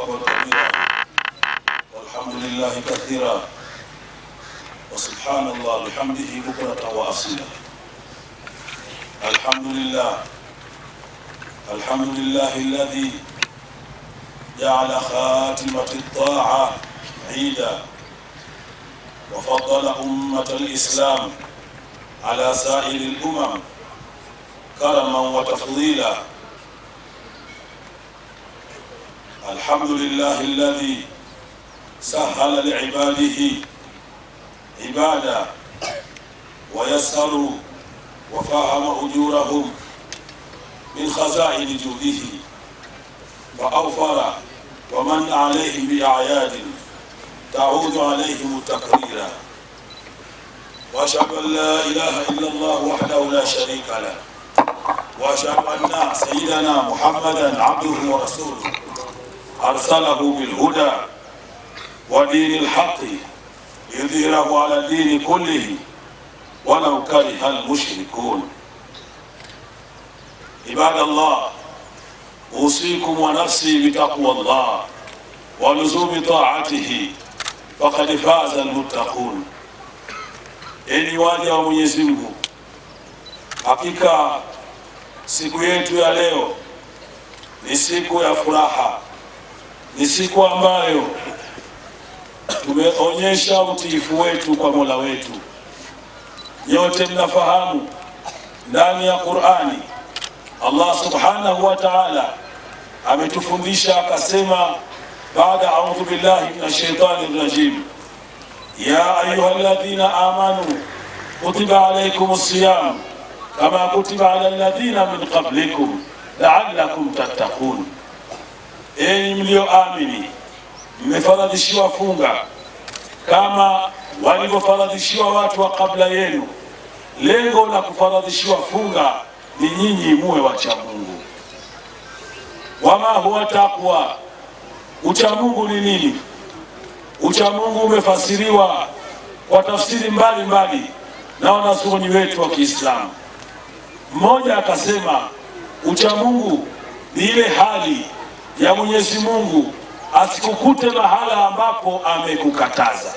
أكبر كبيرا والحمد لله كثيرا وسبحان الله بحمده بكرة وأصيلا. الحمد لله، الحمد لله الذي جعل خاتمة الطاعة عيدا وفضل أمة الإسلام على سائر الأمم كرما وتفضيلا. الحمد لله الذي سهل لعباده عبادة ويسر وفهم أجورهم من خزائن جوده وأوفر ومن عليهم بأعياد تعود عليهم التقريرا. وأشهد أن لا إله إلا الله وحده لا شريك له، وأشهد أن سيدنا محمدا عبده ورسوله أرسله بالهدى ودين الحق ليظهره على الدين كله ولو كره المشركون. عباد الله، أوصيكم ونفسي بتقوى الله ولزوم طاعته فقد فاز المتقون. Enyi waja wa Mwenyezi Mungu, hakika siku yetu ya leo ni siku ya furaha, ni siku ambayo tumeonyesha utiifu wetu kwa Mola wetu. Nyote mnafahamu ndani ya Qur'ani Allah subhanahu wa ta'ala ametufundisha akasema, baada a'udhu billahi minash shaitani rajim, ya ayyuhalladhina amanu kutiba alaykumus siyam kama kutiba ala alladhina min qablikum la'allakum tattaqun. Enyi mlioamini, mmefaradhishiwa funga kama walivyofaradhishiwa watu wa kabla yenu. Lengo la kufaradhishiwa funga ni nyinyi muwe wacha Mungu. Wama huwa taqwa, ucha Mungu ni nini? Ucha Mungu umefasiriwa kwa tafsiri mbalimbali na wanazuoni wetu wa Kiislamu. Mmoja akasema ucha Mungu ni ile hali ya Mwenyezi Mungu asikukute mahala ambapo amekukataza.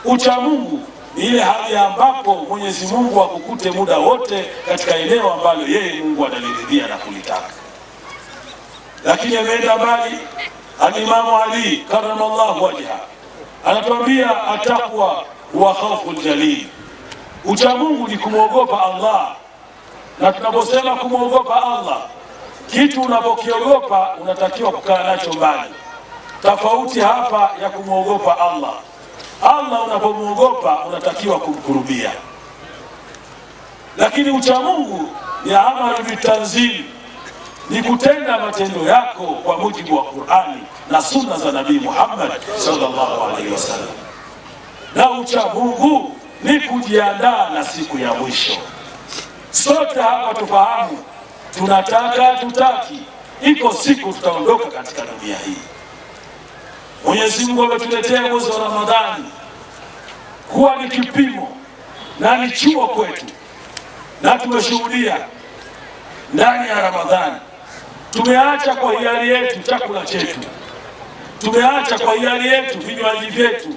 Ucha Mungu ni ile hali ambapo Mwenyezi Mungu akukute muda wote katika eneo ambalo yeye Mungu analiridhia na kulitaka. Lakini ameenda mbali Alimamu Ali karamallahu wajha anatuambia ataqwa huwa khawful jalil, ucha Mungu ni kumwogopa Allah. Na tunaposema kumwogopa Allah, kitu unapokiogopa unatakiwa kukaa nacho mbali. Tofauti hapa ya kumwogopa Allah, Allah unapomwogopa unatakiwa kumkurubia, lakini ucha Mungu ni amalu bitanzil, ni kutenda matendo yako kwa mujibu wa Qur'ani na sunna za Nabii Muhammad sallallahu alaihi wasallam. Na ucha Mungu ni kujiandaa na siku ya mwisho. Sote hapa tufahamu, tunataka tutaki, iko siku tutaondoka katika dunia hii. Mwenyezi Mungu ametuletea mwezi wa Ramadhani kuwa ni kipimo na ni chuo kwetu, na tumeshuhudia ndani ya Ramadhani tumeacha kwa hiari yetu chakula chetu, tumeacha kwa hiari yetu vinywaji vyetu,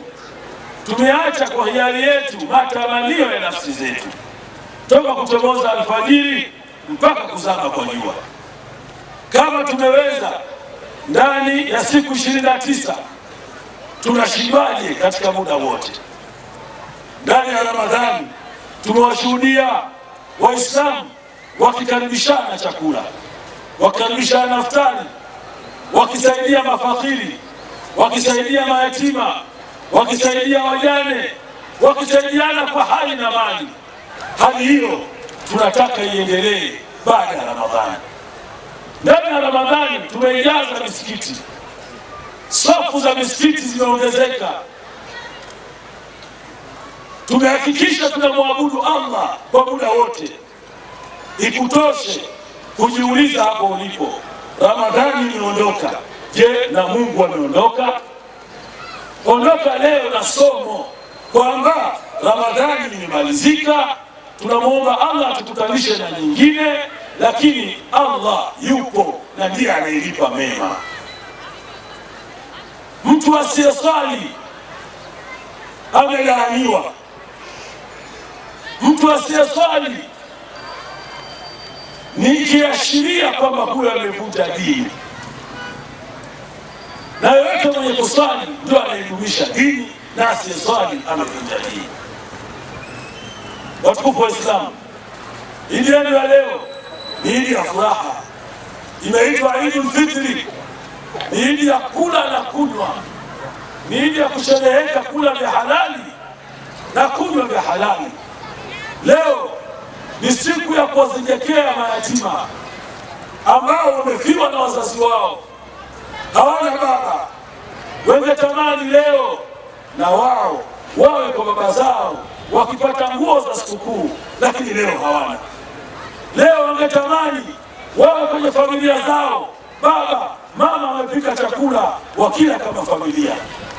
tumeacha kwa hiari yetu matamanio ya nafsi zetu, toka kuchomoza alfajiri mpaka kuzama kwa jua. Kama tumeweza ndani ya siku 29, tunashindwaje katika muda wote? Ndani ya Ramadhani tumewashuhudia Waislamu wakikaribishana chakula, wakikaribishana iftari, wakisaidia mafakiri, wakisaidia mayatima, wakisaidia wajane, wakisaidiana kwa hali na mali. Hali hiyo tunataka iendelee baada ya Ramadhani. Ndani ya Ramadhani tumeijaza misikiti, safu za misikiti zimeongezeka. Tumehakikisha tunamwabudu Allah kwa muda wote. Ikutoshe kujiuliza hapo ulipo, Ramadhani imeondoka, je, na Mungu ameondoka? Ondoka leo na somo kwamba Ramadhani imemalizika, tunamwomba Allah atukutanishe na nyingine, lakini Allah yupo na ndiye anayelipa mema. Mtu asiyeswali amelaaniwa. Mtu asiyeswali ni kiashiria kwamba huyo amevunja dini, na yoyote mwenye kuswali ndio anayedumisha dini, na asiyeswali amevunja dini. Watukufu wa Islamu, Idi yenu ya leo ni idi ya furaha, imeitwa Idul Fitri. Ni idi ya kula na kunywa, ni idi ya kushereheka kula vya halali na kunywa vya halali. Leo ni siku ya kuwazenyekea mayatima ambao wamefiwa na wazazi wao, hawana baba, wengetamani leo na wao wawe kwa baba zao wakipata nguo za sikukuu, lakini leo hawana. Leo wangetamani wawe kwenye familia zao, baba mama wamepika chakula wakila kama familia,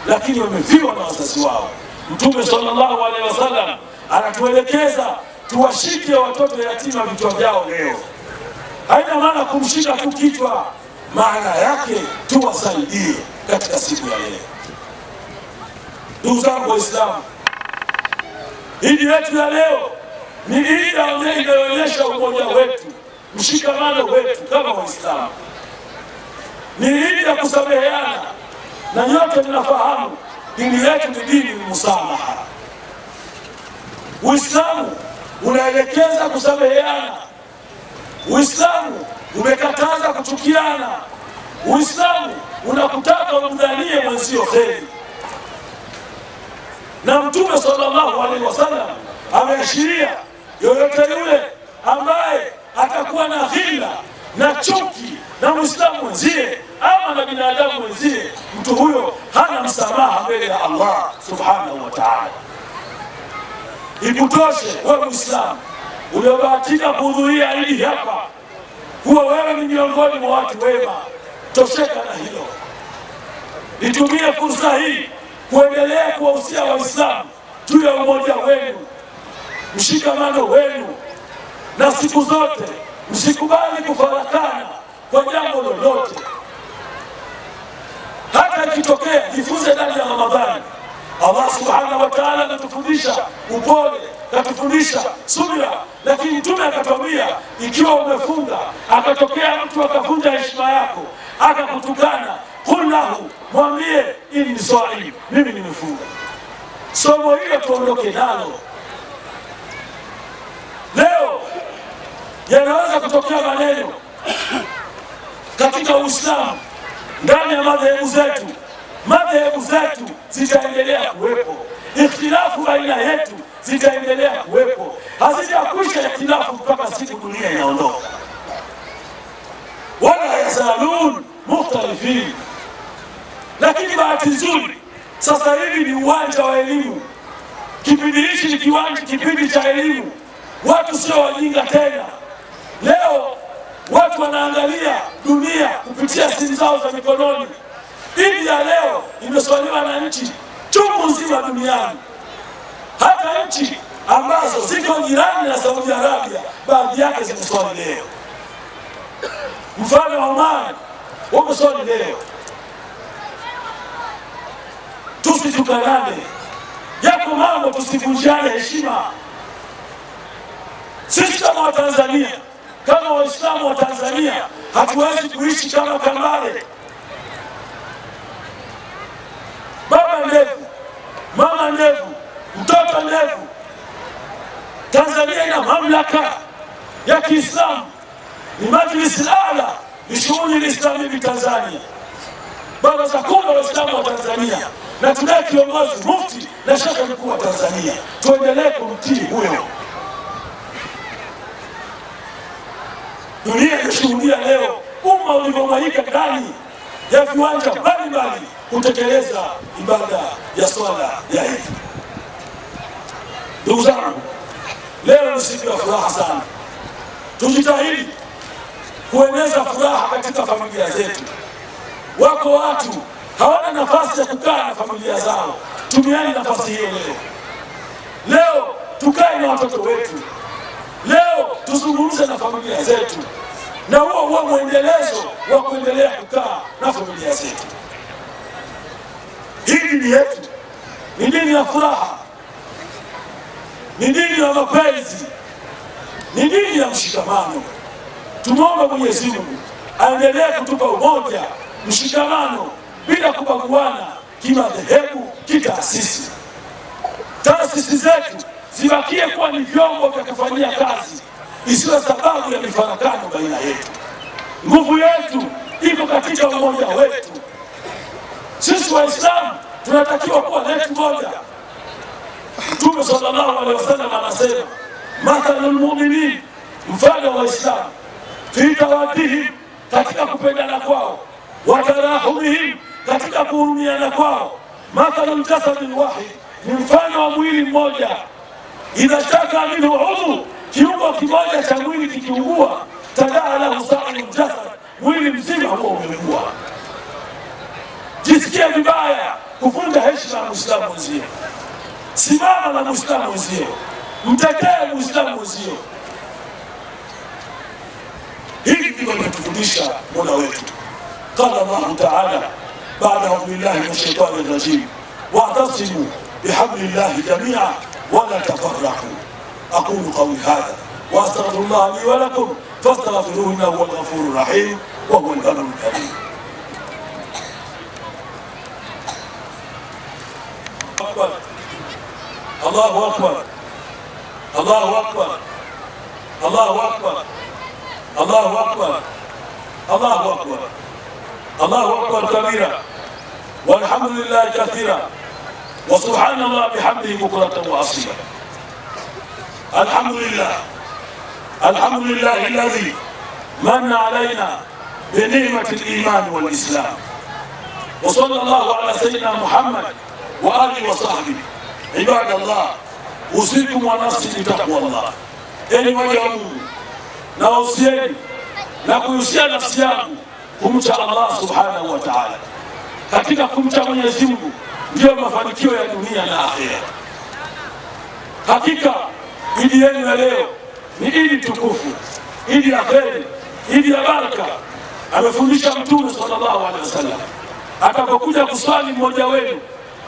lakini wamefiwa na wazazi wao. Mtume sallallahu alaihi wasallam anatuelekeza tuwashike watoto yatima vichwa vyao leo. Haina maana kumshika tu kichwa, maana yake tuwasaidie katika siku ya leo. Ndugu zangu Waislamu, Idi yetu ya leo ni idi inayoonyesha umoja wetu, mshikamano wetu kama Waislamu. Ni idi ya kusameheana, na nyote mnafahamu dini yetu ni dini musamaha. Uislamu unaelekeza kusameheana. Uislamu umekataza kuchukiana. Uislamu unakutaka umdhanie mwenzio kheri, na Mtume sallallahu alaihi wasallam ameashiria yoyote yule ambaye atakuwa na hila na chuki na Muislamu mwenzie ama na binadamu mwenzie, mtu huyo hana msamaha mbele ya Allah subhanahu wa ta'ala. Ikutoshe wewe Muislamu uliobahatika kuhudhuria idi hapa, kuwa wewe ni miongoni mwa watu wema, tosheka na hilo. Nitumie fursa hii kuendelea kuwahusia Waislamu juu ya umoja wenu, mshikamano wenu, na siku zote msikubali kufarakana kwa jambo lolote. Hata ikitokea, jifunze ndani ya Ramadhani. Allah subhanahu wa ta'ala anatufundisha upole, katufundisha subira, lakini Mtume akatwambia ikiwa umefunga akatokea mtu akavunja heshima yako akakutukana, qul lahu, mwambie inni saim, mimi nimefunga. Somo hilo tuondoke nalo leo. Yanaweza kutokea maneno katika Uislamu ndani ya madhehebu zetu. Madhehebu zetu zitaendelea kuwepo, ikhtilafu baina yetu zitaendelea kuwepo, hazijakwisha ikhtilafu mpaka siku dunia inaondoka. Wala yazalun mukhtalifin. Lakini bahati nzuri sasa hivi ni uwanja wa elimu. Kipindi hichi ni kipindi cha elimu. Watu sio wajinga tena. Leo watu wanaangalia dunia kupitia simu zao za mikononi. Idi ya leo imeswaliwa na nchi chungu nzima duniani, hata nchi ambazo ziko jirani na Saudi Arabia baadhi yake zimeswali leo. Mfano wa Oman wameswali leo. Tusitukanane, yako mambo tusivunjiane heshima. Sisi kama Watanzania, kama Waislamu wa Tanzania, hatuwezi kuishi kama kambale. Baba ndevu, mama ndevu, mtoto ndevu. Tanzania ina mamlaka ya Kiislamu, ni Majlis al-A'la li shughuli al-Islami bi Tanzania, Baraza Kuu la Waislamu wa Tanzania, na tunaye kiongozi mufti na shekhe mkuu wa Tanzania. Tuendelee kumtii huyo. Dunia imeshuhudia leo umma ulivyomwagika ndani ya viwanja mbalimbali kutekeleza ibada ya swala ya Idi. Ndugu zangu, leo ni siku ya furaha sana. Tujitahidi kueneza furaha katika familia zetu. Wako watu hawana nafasi ya kukaa na familia zao, tumiani nafasi hiyo leo. Leo tukae na watoto wetu, leo tuzungumze na familia zetu, na huo huo mwendelezo wa kuendelea kukaa na familia zetu. yetu ni dini ya furaha, ni dini ya mapenzi, ni dini ya mshikamano. Tumwombe Mwenyezi Mungu aendelee kutupa umoja, mshikamano, bila kubaguana kimadhehebu, kitaasisi. Taasisi zetu zibakie kuwa ni vyombo vya kufanyia kazi, isiwe sababu ya mifarakano baina yetu. Nguvu yetu iko katika umoja wetu. Sisi Waislamu tunatakiwa kuwa letu moja. Mtume sallallahu alaihi wasallam anasema, mathalul mu'minin, mfano wa Waislamu, fi tawaddihim, katika kupendana kwao, wa tarahumihim, katika kuhurumiana kwao, mathalul jasadil wahid, ni mfano wa mwili mmoja. Idha shtaka minhu udhu, kiungo kimoja cha mwili kikiungua, tadaa lahu sairul jasad, mwili mzima huo umeugua. Jisikie vibaya kuvunja heshima ya muislamu mwenzio. Simama na muislamu mwenzio, mtetee muislamu mwenzio. Hili ndilo linatufundisha Mola wetu. Qala Allahu taala baada audhu billahi min shaitani rajim, wa'tasimu bihablillahi jamia wala tafarraqu. Aqulu qawli hadha wa astaghfirullah li wa lakum fastaghfiruhu innahu huwal ghafurur rahim wa huwal barrul karim. Akbar, Allahu akbar, Allahu akbar, Allahu akbar, Allahu akbar, Allahu akbar, Allahu akbar kabira walhamdulillahi kathira wa subhanallah bihamdihi bukratan wa asila. Alhamdulillah, alhamdulillahi alladhi manna alayna bi ni'mati al-iman wal islam wa sallallahu ala sayyidina Muhammad wa alihi wa sahbihi. Ibadallah, usikum wa nafsi bitaqwallah, enyi waja wa Mungu, na wausieni na kuihusia nafsi yangu kumcha Allah subhanahu wa ta'ala. Katika kumcha Mwenyezi Mungu ndiyo mafanikio ya dunia na akhera. Hakika idi yenu ya leo ni idi tukufu, idi ya kheri, idi ya baraka. Amefundisha Mtume sallallahu alaihi wasallam, atakapokuja kuswali mmoja wenu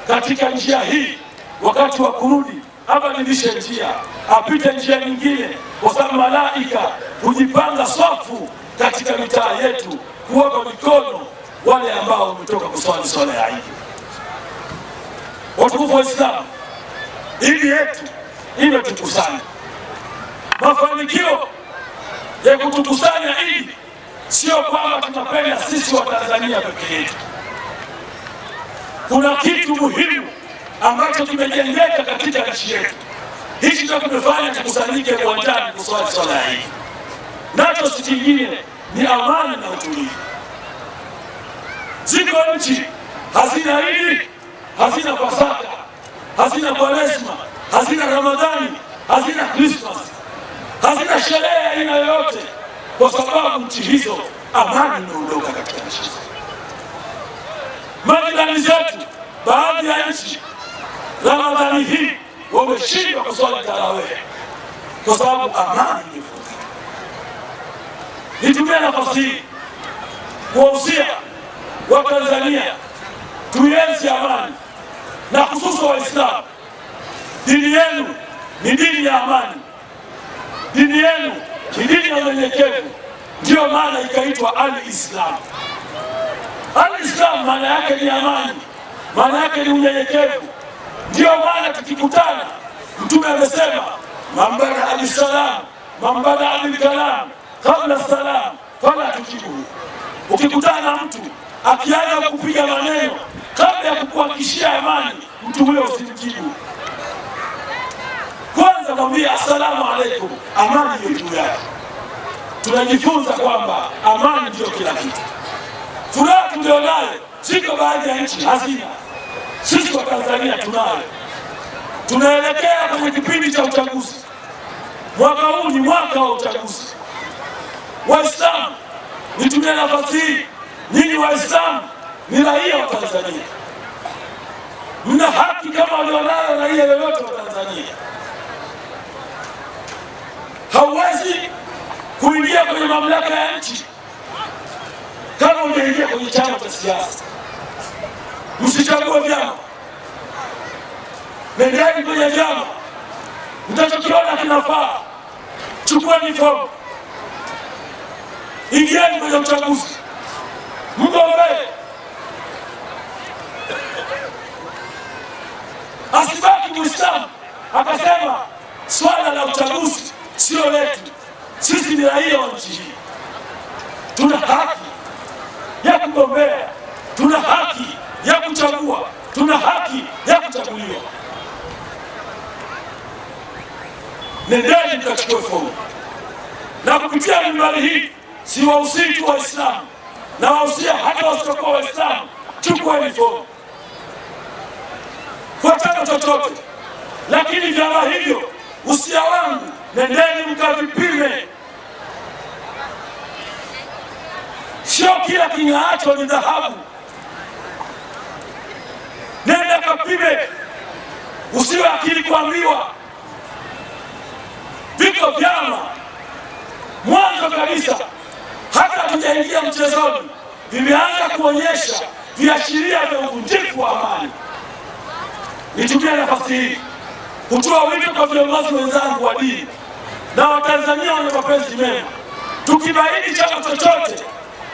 katika njia hii, wakati wa kurudi abadilishe njia, apite njia nyingine, kwa sababu malaika hujipanga safu katika mitaa yetu kuwapa mikono wale ambao wametoka kuswali swala ya Idi. Watukufu wa Islamu, idi yetu imetukusanya. Mafanikio ya kutukusanya idi sio kwamba tunapenda sisi wa Tanzania peke yetu. Kuna kitu muhimu ambacho kimejengeka katika nchi yetu, hichi ndio kimefanya tukusanyike uwanjani kuswali swala ya Idi, nacho si kingine, ni amani na utulivu. Ziko nchi hazina Idi, hazina Pasaka, hazina Kwaresma, hazina Ramadhani, hazina Krismas, hazina sherehe ya aina yoyote, kwa sababu nchi hizo amani imeondoka katika nchi hizo. Majirani zetu, baadhi ya nchi Ramadhani hii wameshindwa kuswali tarawih kwa sababu amani imevunjika. Nitumie nafasi hii kuwahusia Watanzania tuienzi amani, na hususa Waislamu. Dini yenu ni dini ya amani, dini yenu ni dini ya unyenyekevu, ndiyo maana ikaitwa Al-Islam. Al-Islam maana yake ni amani, maana yake ni unyenyekevu. Ndiyo maana tukikutana, Mtume amesema man badaa bisalam, man badaa bilkalam qabla salam fala tujibuhu. Ukikutana na mtu akianza kupiga maneno kabla ya kukuhakikishia amani, mtu huyo usimjibu. Kwanza mwambie assalamu alaikum, amani iwe juu yake. Tunajifunza kwamba amani ndiyo kila kitu. Furaha tulionayo ziko baadhi ya nchi hazina, sisi wa Tanzania tunayo. Tunaelekea kwenye kipindi cha uchaguzi. Mwaka huu ni mwaka wa uchaguzi. Waislamu, nitumie nafasi hii, nyinyi Waislamu ni raia wa Tanzania, mna haki kama walionayo raia yoyote wa Tanzania. Hauwezi kuingia kwenye mamlaka ya nchi kama hujaingia kwenye chama cha siasa. Msichague vyama, Nendeni kwenye vyama, mtachokiona kinafaa, chukueni fomu, ingieni kwenye uchaguzi, mgombee. Asibaki Muislamu akasema swala la uchaguzi sio letu, sisi ni raia wa nchi hii, tuna haki ya kugombea, tuna haki ya kuchagua, tuna haki ya kuchaguliwa. Nendeni mkachukue fomu. Na kupitia mimbari hii siwahusii tu Waislamu, na wahusia hata wasiokuwa Waislamu, chukueni fomu kwa chama chochote, lakini vyama hivyo, usia wangu, nendeni mkavipime. Sio kila king'aacho ni dhahabu. Nenda kapime, usiwe akili kuambiwa. Viko vyama mwanzo kabisa, hata hatujaingia mchezoni, vimeanza kuonyesha viashiria vya uvunjifu wa amani. Nitumie nafasi hii kutoa wito kwa viongozi wenzangu wa dini na Watanzania wenye mapenzi mema, tukibaini chama chochote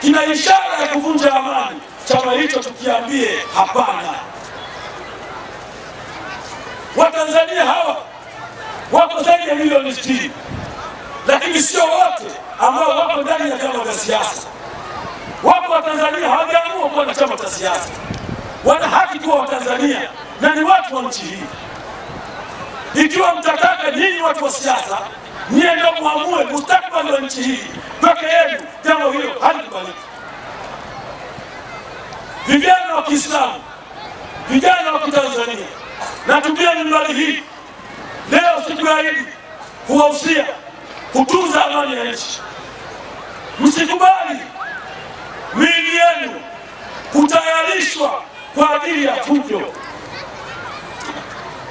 kina ishara ya kuvunja amani, chama hicho tukiambie hapana. Watanzania hawa wako zaidi ya milioni 60, lakini sio wote ambao wako ndani ya vyama vya siasa. Wapo Watanzania hawajaamua kuwa na chama cha siasa, wana haki kuwa Watanzania na ni watu wa nchi hii. Ikiwa mtataka nyinyi watu wa siasa, nyie ndio muamue mustakabali wa nchi hii peke yenu, jambo hilo halikubaliki. Vijana wa Kiislamu, vijana wa Kitanzania, natumia mimbari hii leo siku ya Idi kuwahusia kutunza amani ya nchi. Msikubali miili yenu kutayarishwa kwa ajili ya fujo.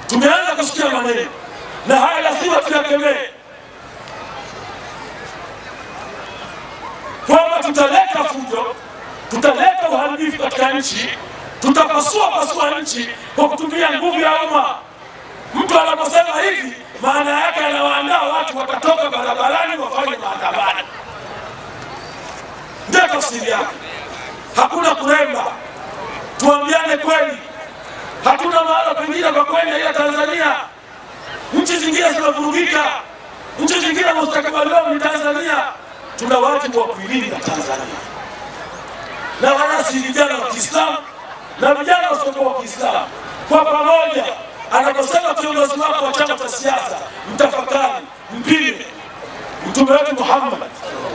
Tumeanza kusikia maneno na haya lazima tuyakemee, kwamba tutaleta fujo, tutaleta uharibifu katika nchi, tutapasua pasua nchi kwa kutumia nguvu ya umma. Mtu anaposema hivi, maana yake anawaandaa watu watatoka barabarani wafanye maandamano. Ndio tafsiri yake. Hakuna kuremba, tuambiane kweli. Hatuna mahala pengine kwa kwenda ila Tanzania. Nchi zingine zimevurugika, nchi zingine mustakabali wao ni Tanzania. Tuna wajibu wa kuilinda Tanzania, na wanasi vijana wa Kiislamu na vijana wasiokuwa wa Kiislamu kwa pamoja. Anaposema kiongozi wako wa chama cha siasa, mtafakari, mpime. Mtume wetu Muhammad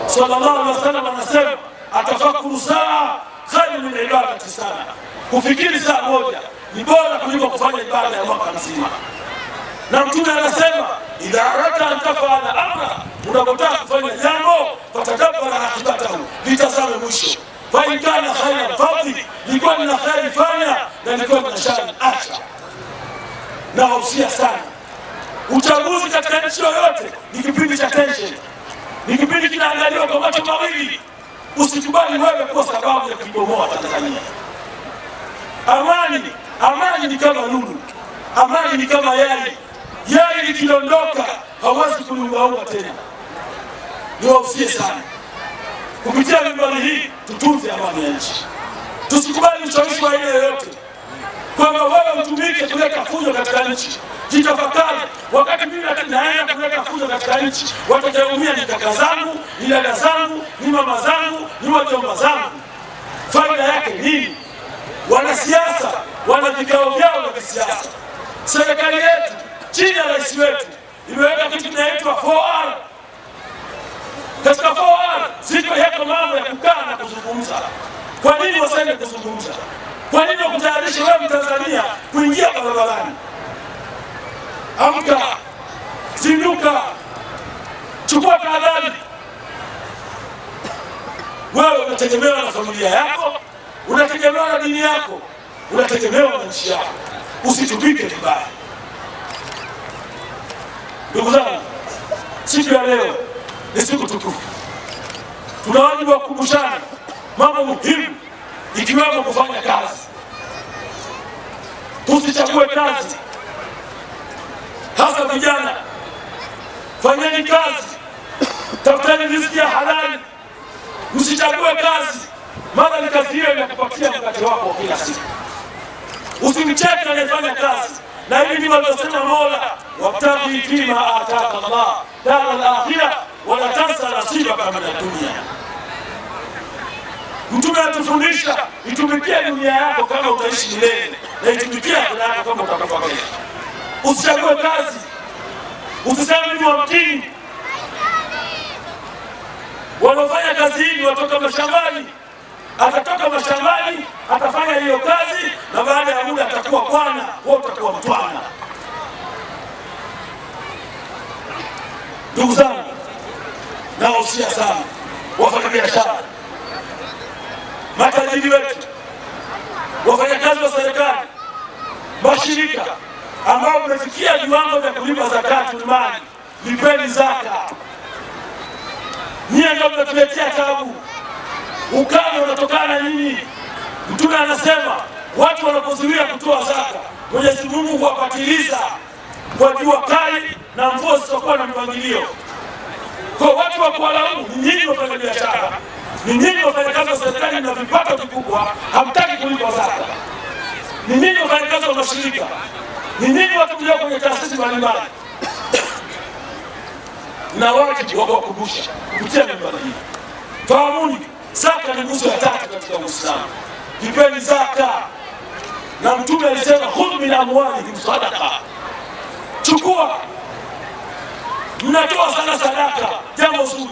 sallallahu alaihi wasallam anasema atafakuru saa khairu min ibadati sana, kufikiri saa moja ni bora kuliko kufanya ibada ya mwaka mzima. Na Mtume anasema idha aradta an tafala amra, unapotaka kufanya jambo fatadabbara akibatahu, litazame mwisho. Fa in kana khairan fadhi, likiwa nina kheri fanya, na likiwa nina shari acha. Nawahusia sana, uchaguzi katika nchi yoyote ni kipindi cha tension, ni kipindi kinaangaliwa kwa macho mawili. Usikubali wewe kuwa sababu ya kuibomoa Tanzania. Amani, amani ni kama lulu, amani ni kama yai. Yai likidondoka hawezi kuliungaunga tena. Niwahusie sana kupitia mimbari hii, tutunze amani ya nchi, tusikubali ushawishi wa aina yoyote kwamba wewe utumike kuleta fujo katika nchi. Jitafakari, wakati mimi naenda kuleta fujo katika nchi, watakaoumia ni kaka zangu, ni dada zangu, ni mama zangu, ni wajomba zangu. Faida yake nini? Wanasiasa wana vikao vyao vya kisiasa. Serikali yetu chini ya rais wetu imeweka kitu kinaitwa 4R. Katika 4R ziko yako mambo ya kukaa na kuzungumza. Kwa nini wasiende kuzungumza? Kwa nini wakutayarishe wewe Mtanzania kuingia barabarani? Amka, zinduka, chukua tahadhari. Wewe unategemewa na familia yako, unategemewa na dini yako, unategemewa na nchi yako. Usitumike vibaya. Ndugu zangu, siku ya leo ni siku tukufu. Tuna wajibu wa kukumbushana mambo muhimu, ikiwemo kufanya kazi. Tusichague kazi. Hasa vijana, fanyeni kazi, tafuteni riziki ya halali, msichague kazi maana ni kazi hiyo inakupatia mkate wako kila siku. Usimcheke anayefanya kazi, na hivi ndivyo alivyosema Mola, wabtaghi fima ataka Allah dara al-akhirah wala tansa nasibaka min ad-dunya. Mtume anatufundisha itumikie dunia yako kama utaishi milele, na itumikie akhira yako kama utakufa kesho. Usichague kazi, usiseme ni wa mjini. Wanaofanya kazi hii watoka mashambani, atatoka mashambani atafanya hiyo kazi, na baada ya muda atakuwa bwana, wewe utakuwa mtwana. Ndugu zangu, nawahusia sana wafanyabiashara, matajiri wetu, wafanyakazi wa serikali, mashirika ambao mmefikia viwango vya kulipa zakatul mali, lipeni zaka. Nyie ndio mnatuletea tabu. Ukame unatokana nini? Mtume anasema watu wanapozuia kutoa zaka, Mwenyezi Mungu huwapatiliza kwa jua kali na mvua zisizokuwa na mpangilio. Kwa watu wa kuwalaumu ni nyinyi wafanyabiashara, ni nyinyi wafanyakazi wa serikali na vipato vikubwa, hamtaki kulipa zaka. Ni nyinyi wafanyakazi wa mashirika, ni nyinyi watu mlio kwenye taasisi mbalimbali. Na wajibu wa kuwakumbusha kupitia mimbari hii. Fahamuni, zaka ni nguzo ya tatu katika Uislamu. Lipeni zaka, na Mtume alisema khudh min amwalihim sadaqa, chukua. Mnatoa sana sadaka, jambo zuri,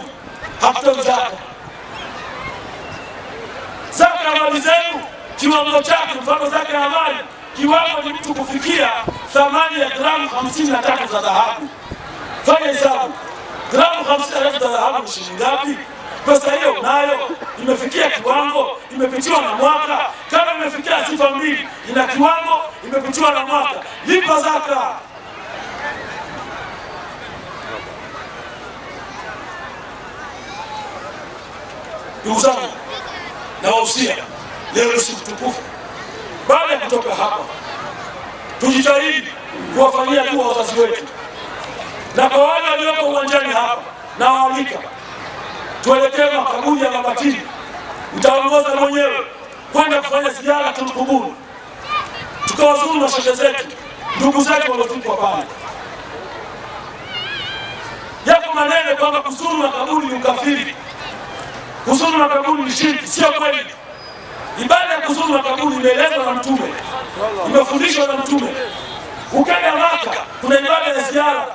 hamtoi zaka. Zaka ya mali zenu kiwango chake, mfano zaka ya mali kiwango ni mtu kufikia thamani ya gramu 53 za dhahabu. Fanya hesabu, gramu 53 za dhahabu ni shilingi ngapi? Pesa hiyo unayo, imefikia kiwango, imepitiwa na mwaka. Kama imefikia sifa mbili, ina kiwango, imepitiwa na mwaka, lipa zaka. Ndugu zangu, nawahusia leo ni siku tukufu. Baada ya kutoka hapa, tujitahidi kuwafanyia dua wazazi wetu, na kwa wale walioko uwanjani hapa nawaalika tuelekee makaburi ya Mabatini. Mtaongoza mwenyewe kwenda kufanya ziara tulkuburu, tukawazuru mashehe zetu, ndugu zetu waliozikwa pale. Yako maneno kwamba kuzuru makaburi ni ukafiri, kuzuru makaburi ni shirki. Sio kweli. Ibada ya kuzuru makaburi imeelezwa na Mtume, imefundishwa na Mtume. Ukenda Maka kuna ibada ya ziara,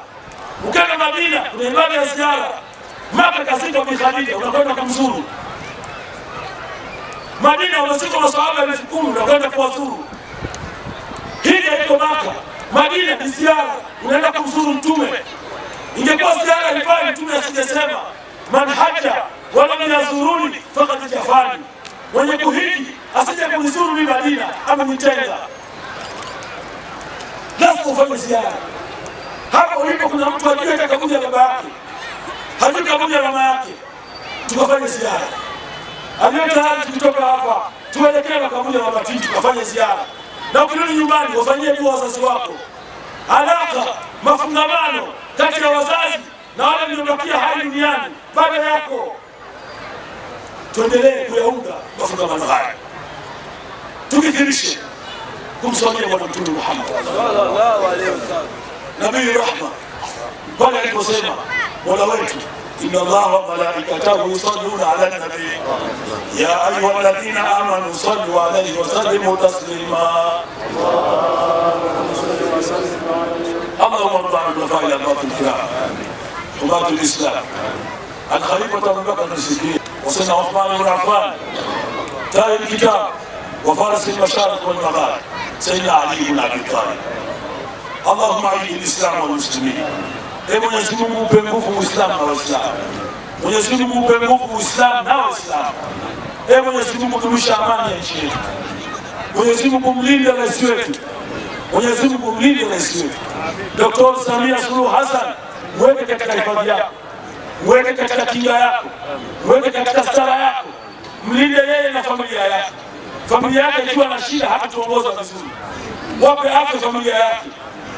ukenda Madina kuna ibada ya ziara. Maka kazikwa Bi Khadija, unakwenda kumzuru. Madina wamezikwa maswahaba 10,000, unakwenda kuwazuru. Hija iko Maka, Madina ni ziara, unaenda kumzuru Mtume. Ingekuwa ziara haifai, Mtume asingesema man haja walam yazuruni faqad jafani, mwenye kuhiji asije kunizuru mimi Madina amenitenga. Lazima ufanye ziara. Hapa ulipo kuna mtu ajue hata kaburi ya baba yake, hajui kaburi ya mama yake, tukafanye ziara. Aliyo tayari tukitoka hapa tuelekee makaburi ya Mabatini tukafanye ziara, na ukirudi nyumbani wafanyie dua wazazi wako. Alaka mafungamano kati ya wazazi na wale mliobakia hai duniani baada yako, tuendelee kuyaunga mafungamano haya, tukithirishe kumswalia Bwana Mtume Muhammad sallallahu alaihi wasallam, Nabii Rahma, pale aliposema Mola wetu, inna Allaha wa malaikatahu yusalluna ala nabii ya ayyuhalladhina amanu sallu alayhi wa sallimu taslima. Allahumma rda an khulafai al-arba'ati al-kiram حماة الإسلام، الخليفة أبو بكر الصديق وسيدنا عثمان بن عفان، تالي الكتاب وفارس المشارق والمغارب سيدنا علي بن أبي طالب. اللهم أعز الإسلام والمسلمين. Ee Mwenyezi Mungu upe nguvu Uislamu na Waislamu. Mwenyezi Mungu upe nguvu Uislamu na Waislamu. Ee Mwenyezi Mungu dumisha amani ya nchi yetu. Mwenyezi Mungu mlinde rais wetu. Mwenyezi Mungu mlinde rais wetu Dr. Samia Suluhu Hassan, mweke katika hifadhi yako, mweke katika kinga yako, mweke katika stara yako, mlinde yeye na familia yake. Familia yake ikiwa na shida hatatuongoza vizuri. Wape afya familia yake,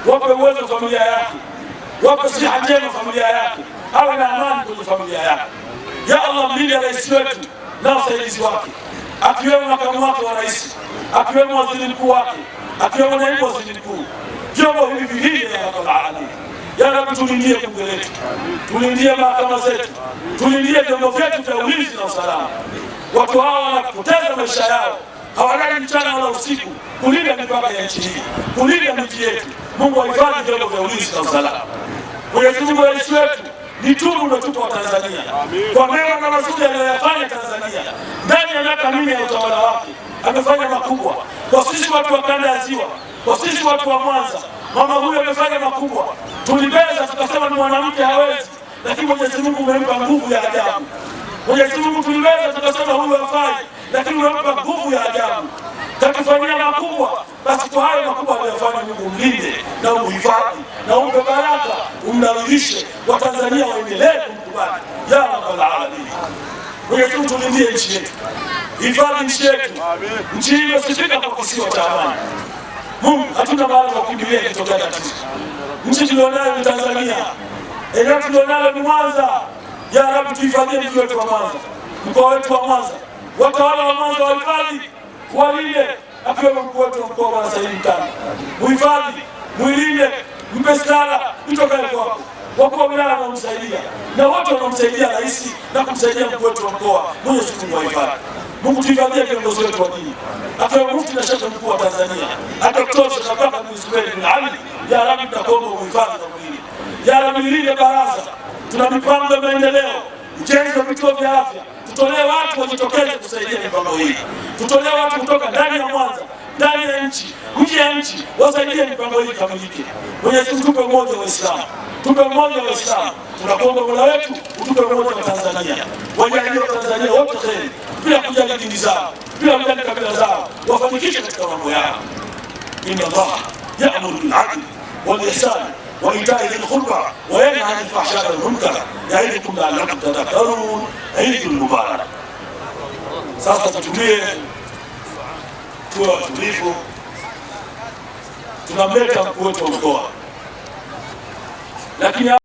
wape uwezo familia yake, Wape siha njema familia yake, awe na amani kwenye familia yake. Ya Allah, mlinde rais wetu na wasaidizi wake, akiwemo makamu wake wa rais, akiwemo waziri mkuu wake, akiwemo naibu waziri mkuu. Vyombo hivi vilinde ya rabbal alamin. Ya Rabbi, tulindie bunge letu, tulindie mahakama zetu, tulindie vyombo vyetu vya ulinzi na usalama. Watu hawa wanapoteza maisha yao, hawalali mchana wala usiku kulinda mipaka ya nchi hii, kulinda miji yetu. Mungu ahifadhi vyombo vya ulinzi na usalama. Mwenyezi Mungu, rais wetu ni tunu umetupa wa Tanzania kwa mema na mazuri aliyoyafanya Tanzania ndani ya miaka 4 ya utawala wake, amefanya makubwa kwa sisi watu wa kanda ya Ziwa, kwa sisi watu wa Mwanza. Mama huyu amefanya makubwa, tulibeza tukasema ni mwanamke hawezi, lakini Mwenyezi Mungu umempa nguvu ya ajabu. Mwenyezi Mungu tulibeza tukasema huyu hafai, lakini umempa nguvu ya ajabu, katufanyia makubwa. Basi kwa hayo makubwa aliyofanya, Mungu mlinde na umuhifadhi na umpe baraka, umnawirishe, Watanzania waendelee kumkubali ya rabbal alamin. Mwenyezi Mungu tulindie nchi yetu, hifadhi nchi yetu. Nchi hii imesifika kwa kisiwa cha amani. Mungu, hatuna mahali pa kukimbilia ikitokea tatizo. Nchi tulionayo ni Tanzania, eneo tulionalo ni Mwanza. Ya Rabbi, tuhifadhie mji wetu wa Mwanza, mkoa wetu wa Mwanza, watawala wa Mwanza wahifadhi, walinde, akiwemo mkuu wetu wa mkoa Bwana Saidi Mtanda, muhifadhi, muilinde, mpe stara itokayo kwako. Wakuu wa wilaya wanaomsaidia na wote wanaomsaidia rais na kumsaidia mkuu wetu wa mkoa, Mwenyezi Mungu wahifadhi. Mungu tuhifadhie kiongozi wetu wa dini akiwa mufti na shekhe mkuu wa Tanzania Dr. Sheikh Abubakar bin Zuberi bin Ali. Ya Rabbi, tunakuomba uhifadhi na ulinde. Ya Rabbi, lilinde baraza. Tuna mipango ya maendeleo, ujenzi wa vituo vya afya. Tutolee watu wajitokeze kusaidia mipango hii, tutolee watu kutoka ndani ya Mwanza, ndani ya nchi, nje ya nchi, wasaidie mipango hii ikamilike. Mwenyezi Mungu, tupe umoja wa Waislamu, tupe umoja wa Waislamu. Tunakuomba Mola wetu utupe umoja wa Tanzania, wajalie wa Tanzania wote kheri, bila kujali dini zao, bila kujali kabila zao, wafanikishe katika mambo yao. Inna Allaha ya'muru bil 'adli wal ihsan wa ita'i dhil qurba wa yanha 'anil fahsha'i wal munkar ya'idukum la'allakum tadhakkarun. Eidul Mubarak. Sasa tutulie, tuwe watulivu. Tunamleta mkuu wetu wa mkoa, lakini